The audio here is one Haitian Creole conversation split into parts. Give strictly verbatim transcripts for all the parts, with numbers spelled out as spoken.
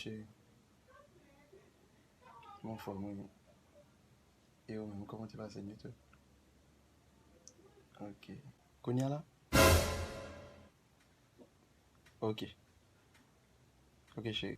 Cheri. Mwen anfòm, wi. E ou menm, kòman w te pase n wi tou? Ok. Kounye a la? Ok. Ok, cheri.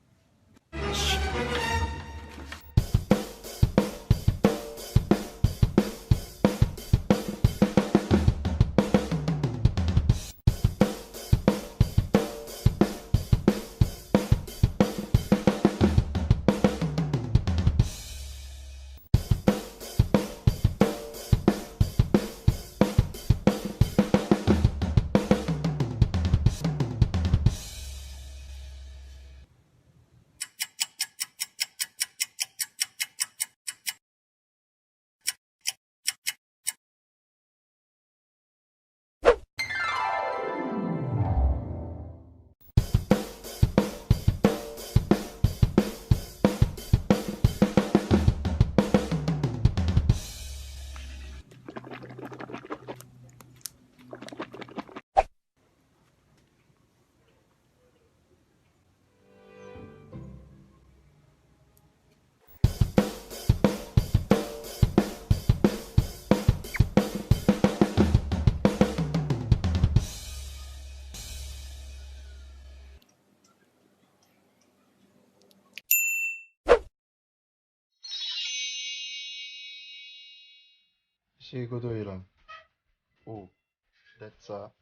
Cheri, kote w ye la? Oh, dat sa.